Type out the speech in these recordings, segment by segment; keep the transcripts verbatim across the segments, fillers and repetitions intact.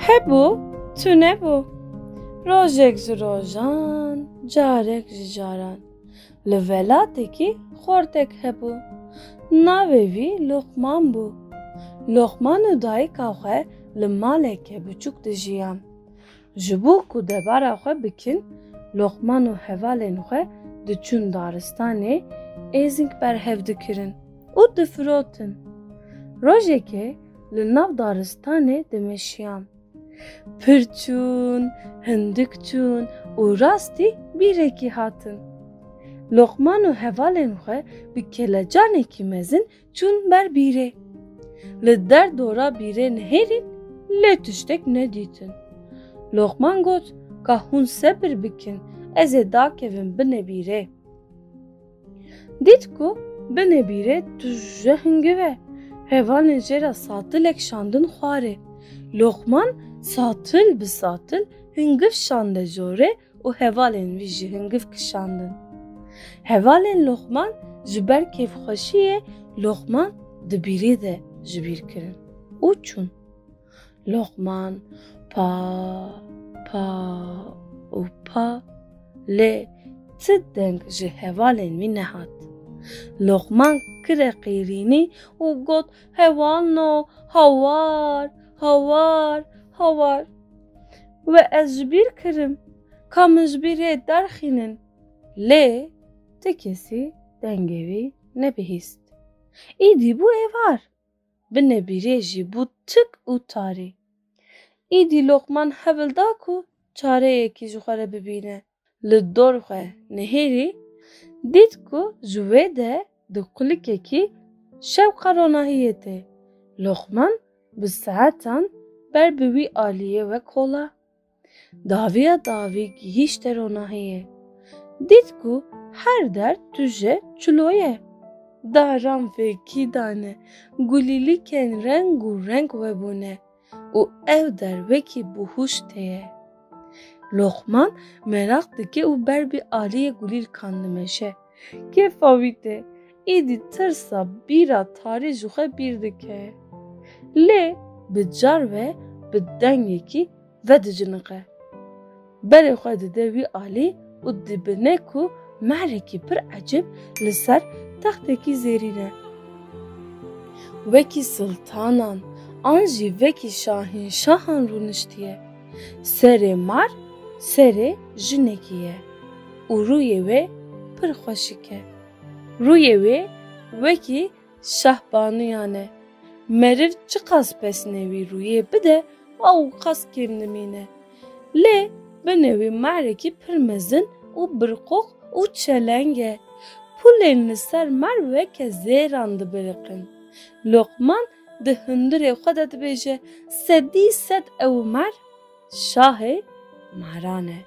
Hebû, tune bû. Rojek ji rojan, carek ji caran. Li welatekî xortek hebû. Navê wî Loqman bû. Loqman û dayika xwe li maleke biçûk dijiyan. Ji bo ku debara xwe bikin, Loqman û hevalên xwe diçûn daristanê, êzing berhev dikirin û difirotin. Rojekê li nav daristanê dimeşiyan. Pir çûn, hindik çûn û rastî bîrekî hatin. Loqman û hevalên xwe bi kelecanekî mezin çûn ber bîrê. Li derdora bîrê nihêrîn, lê tiştek nedîtin. Loqman got, ka hûn sebir bikin, ez ê dakevim binê bîrê. Dît ku binê bîrê tije hingiv e. Hevalên jê re satilek şandin xwarê. Loqman satil bi satil hingiv şande jorê û hevalên wî jî hingiv kişandin. Hevalên Loqman ji ber kêfxweşiyê Loqman di bîrê de ji bîr kirin û çûn. Loqman pa, pa û pa, lê ti deng ji hevalên wî nehat. Loqman kire qîrînî û got, "Hevalno, hawar, hawar, hawar. We ez ji bîr kirim, ka min ji bîrê derxînin." Lê ti kesî dengê wî nebihîst. Îdî bû êvar. Binê bîrê jî bû tik û tarî. Îdî Loqman hevil da ku çareyekî ji xwe re bibîne. Li dor xwe nihêrî, dît ku ji wê de di qulikekî şewqa ronahiyê tê. Loqman bi saetan ber bi wî aliyê we kola. Dawiya dawî gihîşte ronahiyê. Dît ku her der tuje çilo ye. Daran fêkî dane, gulîlîkên reng û reng webûne û ev der wekî bihuştê ye. Loqman meraq dike û ber bi aliyê gulîlkan dimeşe. Kêfa wî tê, îdî tirsa bîra tarî ji xwe bîr dike. Lê bi car ve bi dengekî vediciniqe. Berê xwe dide wî alî û dibîne ku mehrekî pir ecêb li ser textekî zêrîn e. Wekî siltanan an jî wekî şahînşahan rûniştiye. Serê mar serê jinekî ye û rûyê wê pir xweşik e. Rûyê wê wekî şahbanuyan e. Meriv çiqas pesnê wî rûyê bide, ew qas kêm dimîne. Lê binê wî mehrekî pir mezin û birqox û çeleng e. Pûlên li ser mer weke zêran dibiriqin. Loqman di hundirê xwe de dibêje, "Sedî sed ew mer şahê meran e."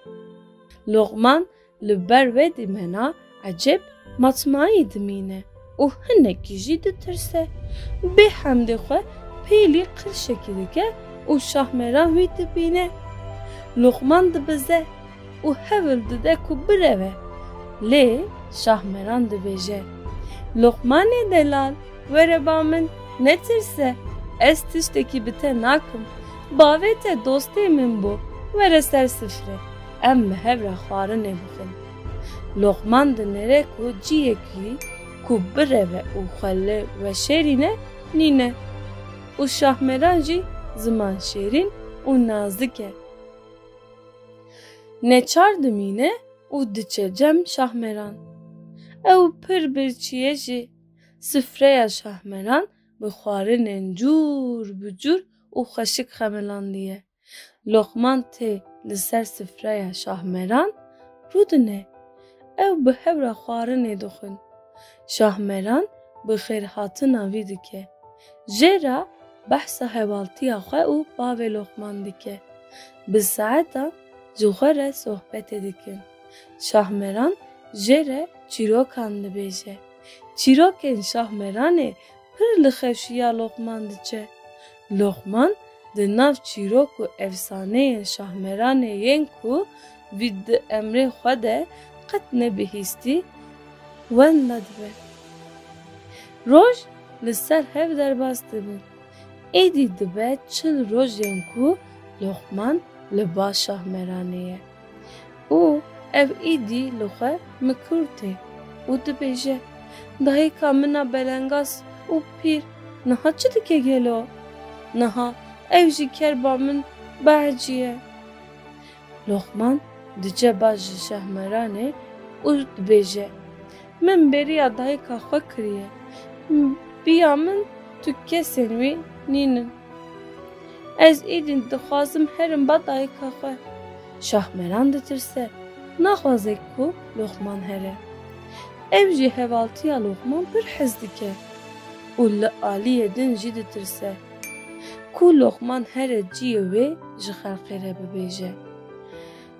Loqman li ber wê dîmena ecêb matmayî dimîne û hinekî jî ditirse. Bê hemdê xwe pêlî qirşekî dike û Şahmeran wî dibîne. Loqman dibize û hewil dide ku bireve. Lê Şahmeran dibêje, "Loqmanê delal, were ba min, netirse, ez tiştekî bi te nakim. Bavê te dostê min bû, were ser sifre, em bi hev re xwarinê bixwin." Loqman dinêre ku ciyekî ku bireve û xwe li weşêrîne nîne û Şahmeran jî ziman şêrîn û nazik e. Neçar dimîne û diçe cem Şahmeran. Ew pir birçî ye jî. Sifreya Şahmeran bi xwarinên cûr bi cûr û xweşik xemilandiye. Loqman tê li ser sifreya Şahmeran, rûdine. Ew bi hev re xwarinê dixwin. Şahmeran bi xêrhatina wî dike. Jê re behsa hevaltiya xwe û bavê Loqman dike. Bi saetan ji xwe re sohbetê dikin. Şahmeran jê re çîrokan dibêje. Çîrokên Şahmeranê pir li xweşiya Loqman diçe. Loqman di nav çîrok û efsaneyên Şahmeranê yên ku vî di emrê xwe de qet nebihîstî, wenda dibe. Roj li ser hev derbas dibin. Êdî dibe çil rojên ku Loqman li ba Şahmeranê ye û ev îdî li xwe mikur tê û dibêje, Dayika min a belengaz û pîr niha çi dike gelo? Niha ew jî kerba min behecî ye. Loqman diçe ba ji Şahmeranê û dibêje, Min bêriya dayika xwe kiriye. Biya min tu kesên wî nînin. Ez îdî dixwazim herim ba dayika xwe. Şahmeran ditirse, naxwaze ku Loqman here. Ev jî hevaltiya Loqman pir hez dike û li aliyê din jî ditirse ku Loqman here ciyê wê ji xelqê re bibêje.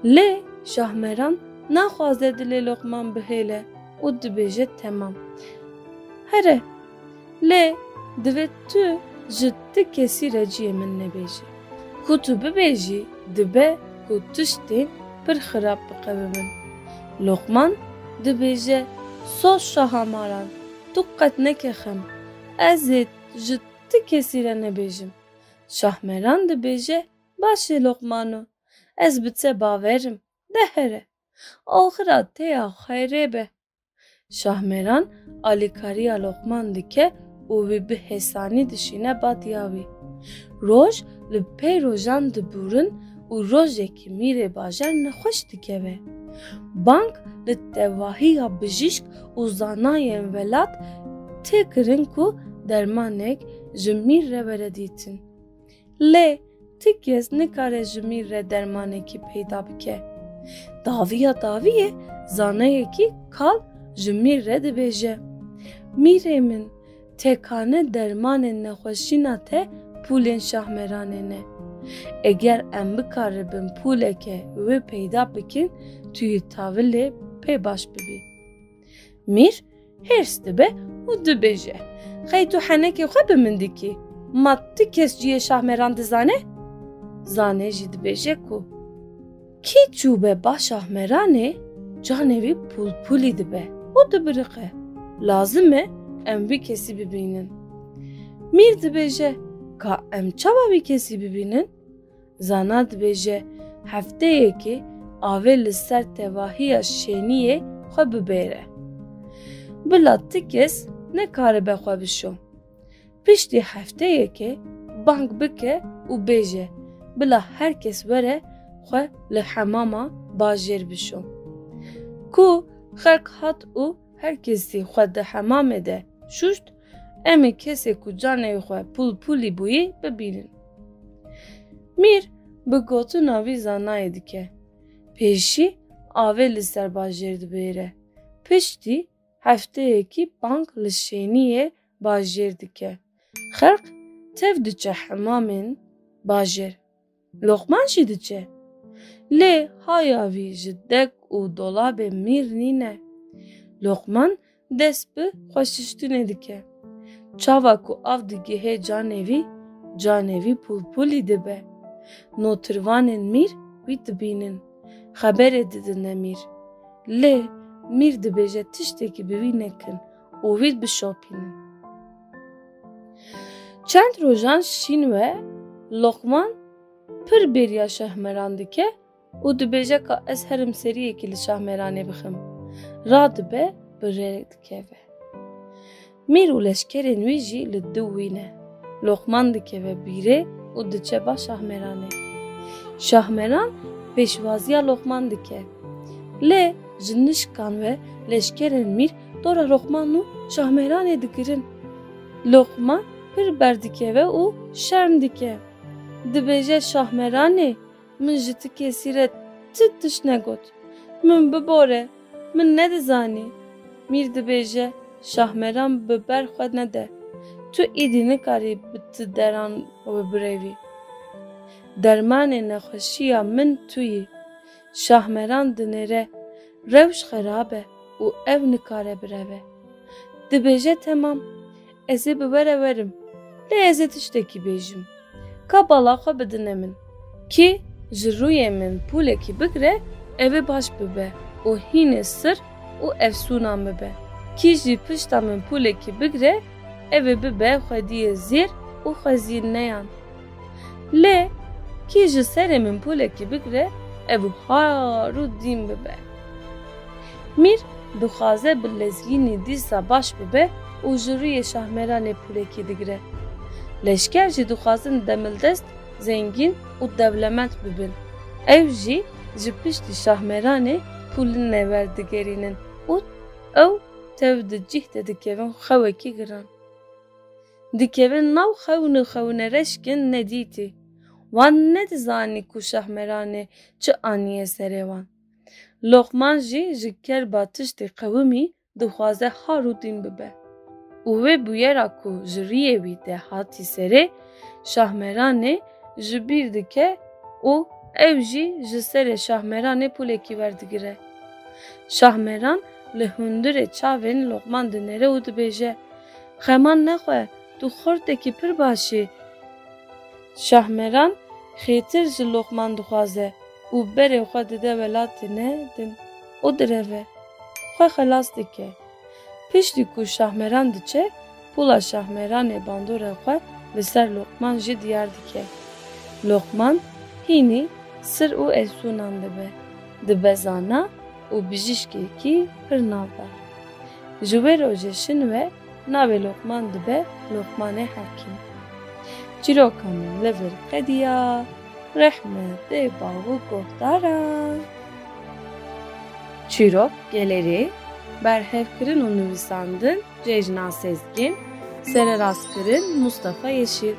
Lê Şahmeran naxwaze dilê Loqman bihêle û dibêje, Temam. Here, lê divê tu ji ti kesî re ciyê min nebêjî. Ku tu bibêjî, dibe ku tiştên pir xirab biqewimin. Loqman dibêje, Soz şaha maran, tu qet neke xem. Ez ê ji ti kesî re nebêjim. Şahmeran dibêje, Baş e Loqmano, ez bi te bawer im, de here. Axira te ya xeyrê be. Şahmeran alîkariya Loqman dike û wî bi hêsanî dişîne badiya wî. Roj li pey rojan dibûrin û rojekî mîrê bajar nexweş dikeve. Bang li tevahiya bijîşk û zanayên welat tê kirin ku dermanek ji mîr re were dîtin. Lê ti kes nikare ji mîr re dermanekî peyda bike. Dawiya dawiyê zaneyekî kal ji mîr re dibêje, Mîrê min, tekane dermanên nexweşîna te pûlên Şahmeranê ne. Eger em bikaribin pûleke wê peyda bikin, tu yê tavilê pê baş bibî. Mîr hêrs dibe û dibêje, Qey tu henekê xwe bi min dikî? Ma ti kes ciyê Şahmeran dizane? Zanê jî dibêje ku kî çûbe ba Şahmeranê canê wî pûlpûlî dibe û dibiriqe. Lazim e em wî kesî bibînin. Mîr dibêje, Ka em çawa wî kesî bibînin? Zana dibêje, Hefteyekê avê li ser tevahiya şêniyê xwe bibêre. Bila ti kes nekaribe xwe bişo. Piştî hefteyekê bang bike û bêje, Bila her kes were xwe li hemama bajêr bişo. Ku xelk hat û her kesî xwe di hemamê de şûşt, em ê kesê ku canê xwe pûlpûlî bûyî bibînin. Mîr bi gotina wî zanayê dike. Pêşî avê li ser bajêr dibêre. Piştî hefteyekî bang li şêniyê bajêr dike. Xelk tev diçe hemamên bajêr. Loqman jî diçe. Lê haya wî ji dek û dolabê mîr nîne. Loqman dest bi xweşiştinê dike. Çawa ku av digihe canê wî, canê wî pûlpûlî dibe. Notirvanên mîr wî dibînin. Xeberê didine mîr. Lê mîr dibêje tiştekî bi wî nekin û wî bişopînin. Çend rojan şîn we Loqman pir bêriya Şahmeran dike û dibêje ka ez herim seriyekî li Şahmeranê bixim. Radibe bi rê dikeve. Mîr û leşkerên wî jî li dû wî ne. Loqman dikeve bîrê û diçe ba Şahmeranê. Şahmeran pêşwaziya Loqman dike. Lê ji nişkan ve leşkerên mîr dora Loqman û Şahmeranê digirin. Loqman pir berdikeve û şerm dike. Dibêje, Şahmeranê, min ji ti kesî re ti tişt negot. Min bibore, min nedizanî. Mîr dibêje, Şahmeran bi ber xwe nede. Tu îdî nikarî bi ti deran we birevî. Dermanê nexweşiya min tu yî. Şahmeran dinêre, rewş xerab e û ew nikare bireve. Dibêje, Temam, ez ê bi we re werim, lê ez ê tiştekî bêjim. Ka bala xwe bidine min. Kî ji rûyê min pûlekî bigre, ev ê baş bibe û hînê sir û efsûnan bibe. Kî jî pişta min pûlekî bigre, ev ê bibe xwediyê zêr û xwezîneyan. Lê Kî ji serê min pûlekî bigre, ew har û dîn bibe. Mîr dixwaze bi lezgînî dîsa baş bibe û ji rûyê Şahmeranê pûlekî digre. Leşker jî dixwazin demildest, zengîn û dewlemend bibin. Ew jî ji piştî Şahmeranê pûlin newer digerînin û ew tev di cih de dikevin xewekî giran. Dikevin nav xewn û xewnereşkin nedîtî. Wan nedizanî ku Şahmeranê çi aniye serê wan. Loqman jî ji kerba tiştê qewimî dixwaze har û dîn bibe. Û wê bûyera ku ji rûyê wî de hatî serê Şahmeranê ji bîr dike û ew jî ji serê Şahmeranê pûlekî werdigire. Şahmeran li hundirê çavên Loqman dinere û dibêje, Xeman nexwe, tu xortekî pir baş î. Şahmeran xêtir ji Loqman dixwaze û berê xwe dide welatê ne din û direve. Xwe xelas dike. Piştî ku Şahmeran diçe, pûla Şahmeranê bandora xwe li ser Loqman jî diyar dike. Loqman hînî sir û efsûnan dibe. Dibe zana û bijîşkekî pir navdar. Ji wê rojê şin we navê Loqman dibe Loqmanê Hekîm. Çîroka min li vir qediya, rehmetê bav û guhdaran. Çîrok, gelêrî, berhevkirin û nivîsandin, Cejna Sezgîn, sererastkirin, Mustafa Yeşîl.